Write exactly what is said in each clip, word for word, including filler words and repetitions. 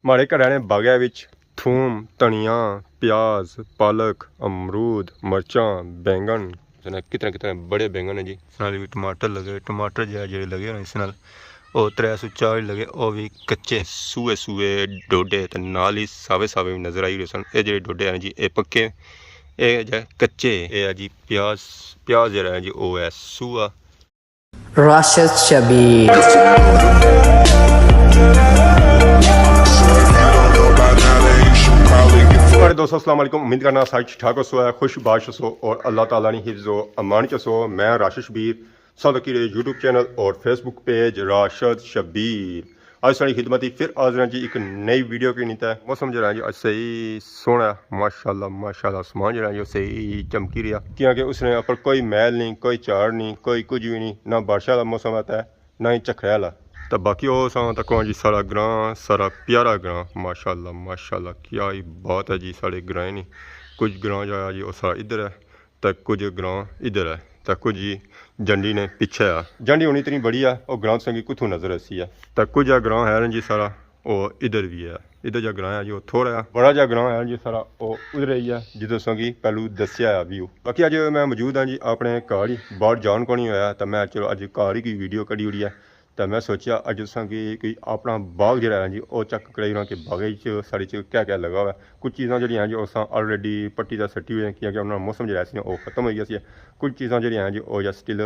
مہاڑے گھر آلے باغے وچ تھوم، دھنیا، پیاز، پالک، امرود، مرچاں، بینگن، کتنے کتنے بڑے بینگن ہیں جی۔ نال وی ٹماٹر لگے، ٹماٹر جیہڑے جیہڑے لگے ہونے اس نال، او ترے سو چار ہی لگے، او وی کچے سوئے سوئے ڈوڈے تے نال ہی ساوے ساوے وی نظر آئی رہے سن۔ اے جیہڑے ڈوڈے ہیں جی، اے پکے، اے جے کچے۔ اے ہے جی پیاز، پیاز جیہڑا ہے جی، او ہے سوہا۔ راشد شبیر۔ ساڑے دوستو، السلام علیکم۔ امید کرنا سارے ٹھیک ٹھاک ہوسو، ہے خوش باش ہوسو اور اللہ تعالیٰ نی حفظ و امان چ ہوسو۔ میں راشد شبیر، ساں تکی رہے یوٹیوب چینل اور فیس بک پیج راشد شبیر۔ اج ساڑی خدمت ہی پھر حاضر ہیں جی ایک نئی ویڈیو کی نیت ہے۔ موسم جیہڑا ہے جی اج صحیح سوہنا ہے، ماشاءاللہ ماشاءاللہ۔ آسمان جیہڑا ہے جی او صحیح چمکی رہیا، کیونکہ اس نے اپر کوئی میل نہیں، کوئی جھاڑ نہیں، کوئی کچھ وی نہیں، نہ بارشاں آلا موسم آتا ہے، نہ ہی جھکھڑے آلا۔ تے باقی او ساں تکو جی ساڑا گراں، ساڑا پیارا گراں، ماشاءاللہ ماشاءاللہ، کیا ہی بات ہے جی ساڑے گرائیں نی۔ کچھ گراں جیہڑا جی او ساڑا ادھر ہے، تے کچھ گراں ادھر ہے، تے کچھ جی جنڈی نے پچھے آ۔ جنڈی ہونی اتنی بڑی ہے، او گراں تساں کی کتھوں نظر اسی ہے۔ تے کچھ جا گراں ہے جی ساڑا، او ادھر وی ہے۔ ادھر جا گراں ہے جی، او تھوڑا ہے۔ بڑا جا گراں ہے جی ساڑا، او ادھر ہی ہے، جدھر تساں کی پہلو دسیا ہے ویو۔ باقی اج میں موجود ہاں جی اپنے گھر ہی، باہر جان کونی ہویا، تے میں چلو اج گھر ہی کوئی ویڈیو کڈی اوڑی ہے۔ تے میں سوچیا اج تساں کی کوئی اپنا باغ جیہڑا ہے جی، او چیک کرائی اوڑاں کہ باغے اچ ساڑے اچ کیا کیا لگا ہوا ہے۔ کچھ چیزاں جیہڑیاں ہیں جی، او اساں آلریڈی پٹی تے سٹی ہوئی ہیں، کیونکہ انہاں نا موسم جیہڑا سی نا، او ختم ہوئی گیا سی۔ کچھ چیزاں جیہڑیاں ہیں جی، او جا سٹل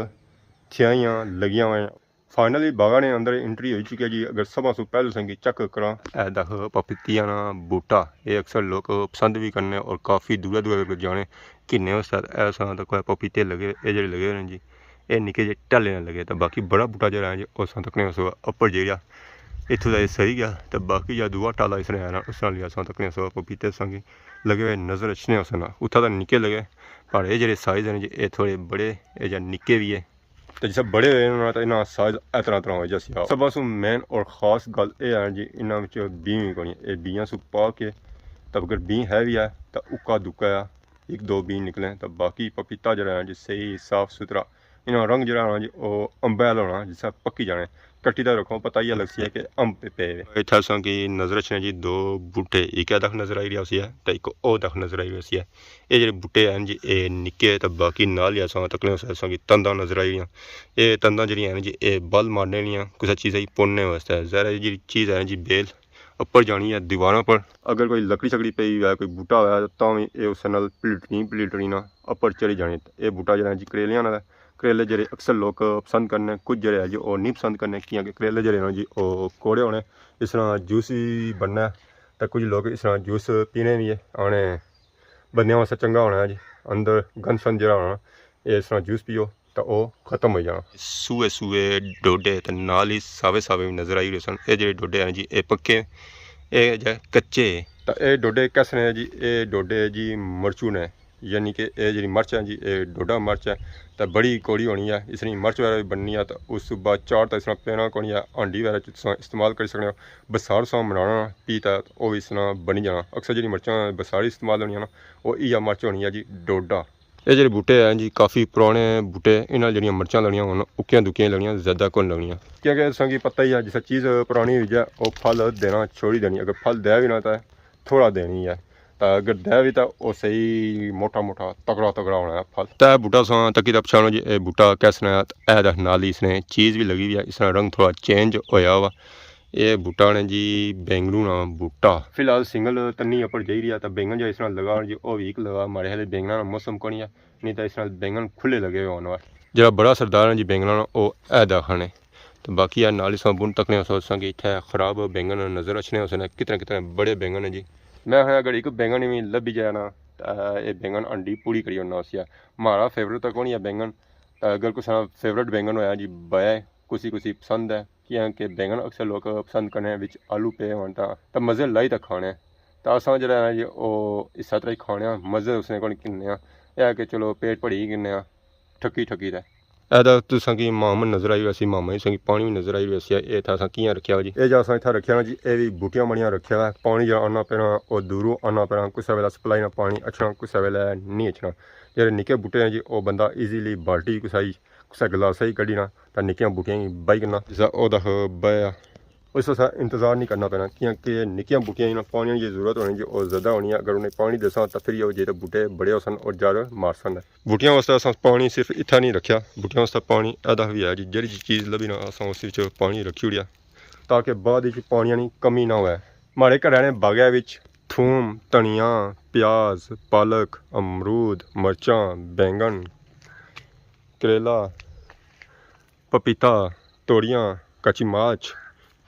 تھیاں ہویاں، لگیاں ہویاں۔ فائنلی باغاں نے اندر انٹری ہوئی چکی ہے جی۔ اگر سبھاں سوں پہلے تساں کی چیک کراں، اے دکھ پپیتیاں نا بوٹا، اے اکثر لوک پسند وی کرنے اور کافی دورے دورے تک جانے گھننے واسطے۔ اے ساں تکو پپیتے لگے، اے جیہڑے لگے ہوئے نے جی، اے نکے جے ٹالے نے لگے، تے باقی بڑا بوٹا جیہڑا ہے جی، او ساں تکنے اس اپر جیہڑا اتھوں دا اے سہی گیا، تے باقی جا دووا ٹالا اس نے آنا، اس نال ہی اساں تکنے اس پپیتے ساں کی لگے ہوئے نظر اچھنے ہوسن۔ اتھا تاں نکے لگے، پر اے جیہڑے سائز ہیں جی، اے تھوڑے بڑے، اے جا نکے وی ہے۔ تے جسے بڑے ہوئے نا، تے انہاں سائز اتنا اتنا ہو جاسی۔ سب سوں مین اور خاص گل اے ہے جی، انہاں وچ بینج وی کونی۔ اے بینجاں سوں پا کے، تے اگر بینج ہے وی ہے، تے اکا دکا ہے، ایک دو بینج نکلے، تے باقی پپیتا جیہڑا ہے جی، صحیح صاف ستھرا۔ انہاں رنگ جیہڑا ہونا جی، او امبے آلا ہونا، جسے پکی جانے۔ کٹی تے رکھو، پتہ ہی لگسی ہے کہ امب پے پے ہوئے۔ اتھا اساں کی نظر اچھنے جی دو بوٹے، ایک اے دکھ نظر آئی رہیا ہوسی ہے، تے ایک او دکھ نظر آئی رہیا ہوسی ہے۔ اے جیہڑے بوٹے ہیں جی، اے نکے، تے باقی نال ہی اساں تکنے اساں کی تنداں نظر آئی رہیاں۔ اے تنداں جیہڑیاں ہیں جی، اے بل مارنے لیاں، کسے چیزا کی پوننے واسطے۔ ظاہر ہے جیہڑی چیز ہے جی، بیل اپر جانی ہے دیواراں پر۔ اگر کوئی لکڑی شکڑی پئی ہوئے، کوئی بوٹا ہوئے، تاں وی اے اس نال پلیٹنی پلیٹنی نا اپر چڑھی جانی۔ اے بوٹا جیہڑا ہے جی، کریلیاں نال ہے۔ کریلے جیہڑے اکثر لوک پسند کرنے، کچھ جیہڑے ہے جی، او نہیں پسند کرنے، کیونکہ کریلے جیہڑے نا جی، او کوڑے ہونے۔ اس طرح جوس وی بننا ہے، تے کچھ لوک اس طرح جوس پینے وی ہے۔ آنے بندیاں واسطے چنگا ہونا ہے جی۔ اندر گند شند جیہڑا ہونا، اے اس طرح جوس پیو تاں او ختم ہوئی جانا۔ سوئے سوئے ڈوڈے تے نال ہی ساوے ساوے وی نظر آئی رہے سن۔ اے جیہڑے ڈوڈے ہیں جی، اے پکے، اے جے کچے۔ تاں اے ڈوڈے کس نے جی؟ اے ڈوڈے جی مرچو نے، یعنی کہ اے جیہڑی مرچ ہے جی، اے ڈوڈا مرچ ہے۔ تاں بڑی کوڑی ہونی ہے، اس نی مرچ وغیرہ وی بننی ہے۔ تاں اس بعد چار تاں اس طرح پینا کونی ہے، ہانڈی وغیرہ چ تساں استعمال کری سکنے ہو۔ بسار تساں بنانا پی تاں او وی اس طرح بنی جانا۔ اکثر جیہڑی مرچاں بساری استعمال ہونیاں نا، او ایہا مرچ ہونی ہے جی، ڈوڈا۔ اے جیہڑے بوٹے ہیں جی، کافی پرانے بوٹے، انہاں جیہڑیاں مرچاں لگنیاں ہن، اکیاں دکیاں لگنیاں، زیادہ کون لگنیاں۔ کیونکہ تساں کی پتہ ہی ہے، جسے چیز پرانی ہوئی جائے، او پھل دینا چھوڑی دینی۔ اگر پھل دے وی نہ، تاں تھوڑا دینی ہے۔ تاں اگر دے وی، تاں او صحیح موٹا موٹا، تگڑا تگڑا ہونا ہے پھل۔ تاں اے بوٹا تساں تکی تاں پچھانو جی، اے بوٹا کس نے؟ تاں اے دکھ نال ہی اس نے چیز وی لگی ہوئی ہے، اس نا رنگ تھوڑا چینج ہویا ہوا۔ اے بوٹا نے جی، بینگنو نا بوٹا۔ فی الحال سنگل تنی اپر جائی رہیا، تاں بینگن جا اس نال لگا جی، او وی ایک لگا۔ ماڑے خیال بینگنا نا موسم کونی ہے، نہیں تاں اس نال بینگن کھلے لگے ہوئے ہون۔ جیہڑا بڑا سردار ہے جی بینگنا نا، او اے دکھ نے۔ تے باقی اے نال ہی تساں بن تکنے ہوسو تساں کی اتھے خراب بینگن نظر اچھنے ہوسن، کتنے کتنے بڑے بینگن ہیں جی۔ میں آخنا اگر ایک بینگن وی لبھی جائے نا، تاں اے بینگن ہانڈی پوری کری اوڑنا ہوسی۔ ماڑا فیورٹ تاں کونی ہے بینگن، تاں اگر کسے نا فیورٹ بینگن ہویا جی، بائے کسی کسی پسند ہے، کیاں کہ بینگن اکثر لوک پسند کرنے وچ آلو پے ہون تاں، تاں مزے لائی تاں کھانے۔ تاں اساں جیہڑا ہے جی، او اس طرح ہی کھانے آں، مزے اس نے کول گھننے آں۔ اے ہے کہ چلو پیٹ بھری گھننے آں، ٹھکی ٹھکی تے۔ اے تاں تساں کی ماہمن نظر آئی ویسی، ماہمن تساں کی پانی وی نظر آئی ویسی۔ اے تھا اساں کیاں رکھیا ہوا جی؟ اے جا اساں اتھا رکھیا نا جی، اے وی بوٹیاں بڑیاں رکھیا ہوا۔ پانی جیہڑا آنا پینا، او دوروں آنا پینا، کسے ویلے سپلائی نا پانی اچھنا، کسے ویلے نہیں اچھنا۔ جیہڑے نکے بوٹے ہیں جی، او بندہ ایزیلی بالٹی کسائی کسے گلاسے ہی کڈی نا، تاں نکیاں بوٹیاں ہی بائی کرنا۔ جسا او دکھ بایا، اس واسطے انتظار نہیں کرنا پینا، کیونکہ نکیاں بوٹیاں انہاں پانیاں نی ضرورت ہونی جی، او زیادہ ہونی ہے۔ اگر انہیں پانی دیساں تاں پھر او جے تے بوٹے بڑے ہوسن اور جڑ مارسن۔ بوٹیاں واسطے اساں پانی صرف اتھا نہیں رکھیا، بوٹیاں واسطے پانی ایدا وی ہے جی، جیڑی جی چیز لبھی نا اساں اس وچ پانی رکھی اوڑیا، تاکہ بعد وچ پانیاں نی کمی نہ ہوئے۔ ماڑے گھر نے باغے وچ تھوم، دھنیا، پیاز، پالک، امرود، مرچاں، بینگن، کریلا، پپیتا، توریاں، کچی ماچ،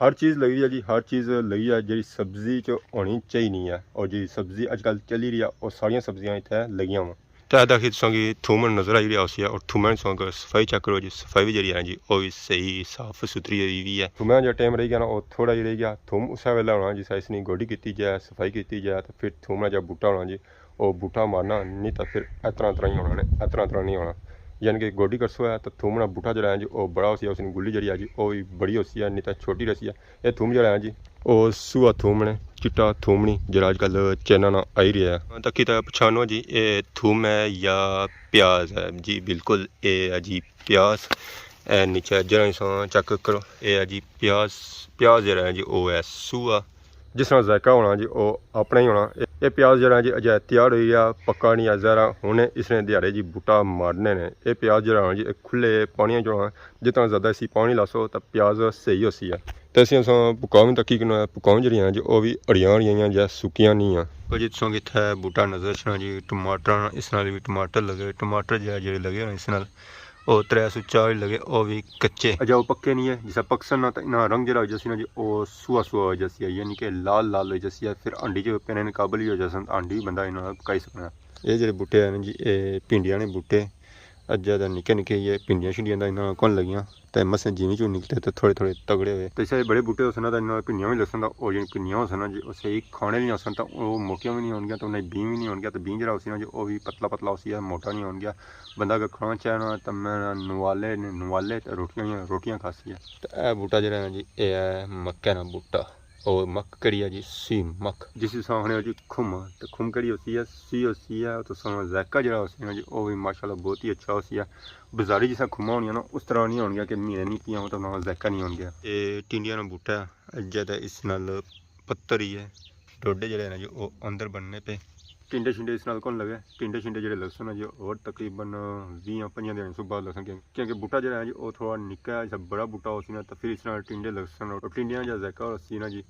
ہر چیز لگی ہے جی، ہر چیز لگی ہے جیڑی سبزی چ ہونی چاہیے نہیں ہے۔ اور جیڑی سبزی اج کل چلی رہی ہے، او ساریاں سبزیاں اتھے لگیاں وا۔ تے ادا ہی تساں کی تھومن نظر آئی رہیا ہوسی ہے، اور تھومن سو اگر صفائی چیک کرو جی، صفائی بھی جیڑی ہے جی، او بھی صحیح صاف ستھری ہوئی ہوئی ہے۔ تھومن جا ٹائم رہی گیا نا، او تھوڑا ہی رہی گیا۔ تھوم اسے ویلے ہونا جسا اس نی گوڈی کیتی جائے، صفائی کیتی جائے، تے پھر تھومن جا بوٹا ہونا جی، او بوٹا مارنا، نہیں تاں پھر اتنا اتنا ہی ہونا نے، اتنا اتنا نہیں ہونا۔ یعنی کہ گوڈی کرسو ہے تاں تھومنا بوٹا جیڑا ہے جی، او بڑا ہوسی ہے، اس نی گلی جیڑی ہے جی، او وی بڑی ہوسی ہے، نہیں تاں چھوٹی رہسی ہے۔ اے تھوم جیڑا ہے جی، او سوہا تھوم نے، چٹا تھوم نہیں، جیڑا اج کل چائنا نا آئی رہیا ہے۔ تکی تے پچھانو جی، اے تھوم ہے یا پیاز ہے؟ جی بالکل، اے ہے جی پیاز۔ اے نیچے جیڑا اساں چیک کرو، اے ہے جی پیاز۔ پیاز جیڑا ہے جی، او ہے سوہا۔ جس طرح ذائقہ ہونا جی، او اپنا ہی ہونا۔ اے، اے پیاز جیڑا جی اجے تیار ہوئی گیا، پکا نہیں ہے ذرا، ہن اس نے دیہاڑے جی بوٹا مارنے نے۔ اے پیاز جیڑا ہونا جی، اے کھلے پانیاں چ ہونا، جتنا زیادہ اسی پانی لاسو تاں پیاز صحیح ہوسی ہے۔ تے اسی اساں پکاویں تاں کی کرنا ہے، پکاویں جیڑیاں ہیں جی، او وی ہڑیاں ہڑیاں یا سکیاں نہیں ہیں۔ کوئی جی تساں کی اتھے بوٹا نظر اچھنا جی، ٹماٹر، اس نال وی ٹماٹر لگے، ٹماٹر جیڑے، جیڑے لگے ہونے اس نال، او ترے سو چار ہی لگے، او وی کچے۔ اجے او پکے نہیں ہے، جسا پکسن نا تاں انہاں رنگ جیڑا ہو جاسی نا جی، او سوہا سوہا ہو جاسی ہے، یعنی کہ لال لال ہو جاسی ہے، پھر ہانڈی جو پینے نے قابل ہی ہو جاسن، ہانڈی بندہ انہاں پکائی سکنا۔ اے جیڑے بوٹے ہیں نا جی، اے بھنڈیاں نے بوٹے، اجے تاں نکے نکے ہی ہے، بھنڈیاں شنڈیاں تاں انہاں کون لگیاں، تے مسیں جیویں چوں نکلے تے تھوڑے تھوڑے تگڑے ہوئے۔ تے اسے بڑے بوٹے ہوسن نا تاں انہاں بھنڈیاں وی لگسن، تاں او جیڑی بھنڈیاں ہوسن نا جی، او صحیح کھانے لیاں ہوسن، تاں او موٹیاں وی نہیں ہونگیاں، تے انہاں بین وی نہیں ہونگیاں، تے بین جیڑا ہوسی نا جی، او وی پتلا پتلا ہوسی ہے، موٹا نہیں ہونگیا۔ بندہ اگر کھانا چاہے نا، تاں میں نوالے نے، نوالے تے روٹیاں، روٹیاں کھاسی ہے۔ تے اے بوٹا جیڑا ہے نا جی، اے ہے مکے نا بوٹا۔ او مک کیڑی ہے جی؟ سی مک۔ جس اساں آخنے ہو جی کھم، تے کھم کیڑی ہوسی ہے؟ سی ہوسی ہے۔ تو ساں ذائقہ جیڑا ہوسی نا جی، او وی ماشاءاللہ بہت ہی اچھا ہوسی ہے۔ بازاری جساں کھماں ہونیاں نا، اس طرح نہیں ہونگیاں کہ مہینے نہیں پیاں ہو تو نہ ذائقہ نہیں ہونگیا۔ اے ٹنڈیاں نا بوٹا ہے، اجے تے اس نال پتر ہی ہے۔ ڈوڈے جیڑے نا جی، او اندر بننے پے۔ ٹنڈے شنڈے اس نال کون لگے؟ ٹنڈے شنڈے جیڑے لگسن نا جی، اور تقریباً ویہاں پنجاں دیہاڑیاں سوں بعد لگسن، کیوں-، کیونکہ بوٹا جیڑا ہے جی، او تھوڑا نکا ہے، جیسا بڑا بوٹا ہوسی نا، تاں پھر اس نال ٹنڈے لگسن۔ اور ٹنڈیاں جا ذائقہ ہوسی نا جی،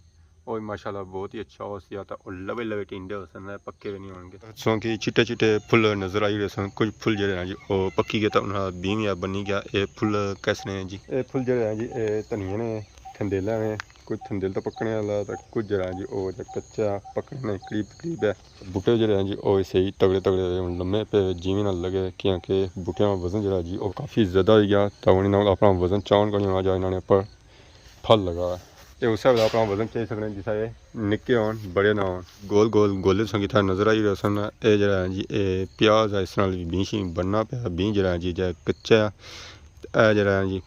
او وی ماشاءاللہ بہت ہی اچھا ہوسی، تاں او لوے لوے ٹنڈے ہوسن، پکے وی نہیں ہونگے۔ سو کہ چٹے چٹے پھل نظر آئی رہے سن، کچھ پھل جیڑے ہیں جی، او پکی گئے، تاں انہاں بین یا بنی گیا۔ اے پھل کیسے نے جی؟ اے پھل جیڑے ہیں جی، اے دھنیے نے، تھندیلے نے۔ کچھ تھندیل تاں پکنے آلا، تے کچھ جیڑا ہے جی، او جا کچا پکنے نے، قریب قریب ہے۔ بوٹے جیڑے ہیں جی، او صحیح تگڑے تگڑے ہوئے، ہن لمے پے جیویں نہ لگے، کیونکہ بوٹیاں نا وزن جیڑا جی، او کافی زیادہ ہوئی گیا، تاں ہن انہاں اپنا وزن چاون کونی ہونا، جا انہاں نے اپر پھل لگا ہے۔ تے اسے ویلے اپنا وزن چائی سکنے، جسا اے نکے ہون، بڑے نہ ہون۔ گول گول گولے تساں کی اتھا نظر آئی رہے سن، اے جیڑا ہے جی، اے پیاز ہے، اس نال وی بین شین بننا پیا، بین جیڑا ہے جی، جا کچا ہے۔ تے اے جیڑا ہے جی،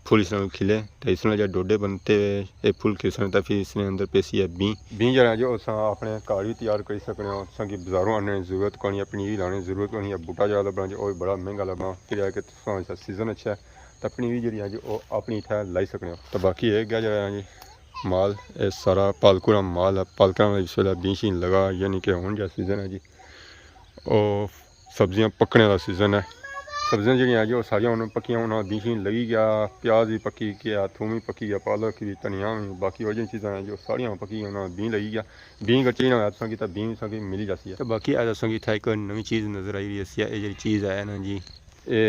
پھل اس نال کھلے، تے اس نال جا ڈوڈے بنتے ہوئے، اے پھل کھلسن، تے پھر اس نے اندر پیسی ہے بین۔ بین جیڑا ہے جی، او تساں اپنے گھر وی تیار کری سکنے ہو، تساں کی بازاروں آننے نی ضرورت کونی، اپنی وی لانے نی ضرورت کونی۔ اے بوٹا جیڑا لبنا جی، او وی بڑا مہنگا لبنا، پھر اے کہ تساں اس سیزن اچھا ہے، تے اپنی وی جیڑی ہے جی، او اپنی اتھا لائی سکنے ہو۔ تے باقی اے گیا جیڑا ہے جی مال، اے سارا پالکو نا مال ہے، پالکاں وچ اس ویلے بین شین لگا، یعنی کہ ہن جا سیزن ہے جی، او سبزیاں پکنے والا سیزن ہے۔ سبزیاں جیڑیاں ہیں جی، او ساریاں ہن پکیاں، انہاں بین شین لگی گیا، پیاز وی پکی گیا، تھوم وی پکی گیا، پالک وی، دھنیا وی، باقی ہور جیڑیاں چیزاں ہیں جی، او ساریاں پکی گیاں، انہاں بین لگی گیا۔ بین اگر چاہیے نا ہووے تساں کی، تاں بین تساں کی ملی جاسی ہے۔ تے باقی اے تساں کی اتھا ایک نوی چیز نظر آئی رہی ہے، اے جیڑی چیز ہے نا جی، اے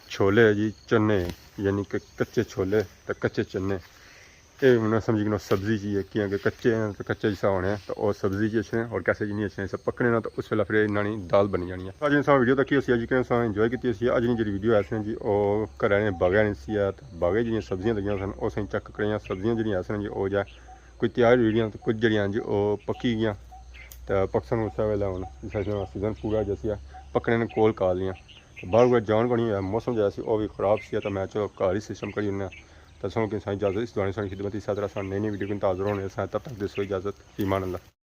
چھولے ہے جی، چنے، یعنی کہ کچے چھولے تے کچے چنے۔ اے ہن سمجھی کنو سبزی چ ہی ہے، کیاں کہ کچے ہیں تے کچے جسا ہونے ہیں، تے او سبزی چ اچھنے اور کیسے چ نہیں اچھنے، اسے پکنے نا تے اس ویلے پھر انہاں نی دال بنی جانی ہے۔ اج اساں ویڈیو تکی ہوسی، اج کہ اساں انجوائے کیتی ہوسی۔ اج نی جیڑی ویڈیو ہے سی جی، او گھر نے باغے نی سی ہے، تے باغے جیڑیاں سبزیاں لگیاں سن، او اساں چیک کریاں۔ سبزیاں جیڑیاں ہے سن جی، او جا کوئی تیار ہوئی گیاں، تے کچھ جیڑیاں ہیں جی، او پکی گیاں۔ تے پکسن اس ویلے ہن، جس ویلے سیزن پورا جیسی ہے، پکنے نے کول کال لیاں۔ تے باہر کوئی جان کونی ہویا، موسم جیڑا سی، او وی خراب سی، تے میں چلو گھر ہی سسٹم کری اوڑنے آں۔ تے سو کہ سائیں اجازت، اس دعا نے سائیں خدمت، اسے طرح ساں نئی نئی ویڈیو کن حاضر ہونے ساں، تب تک دیسو اجازت، فی امان اللہ۔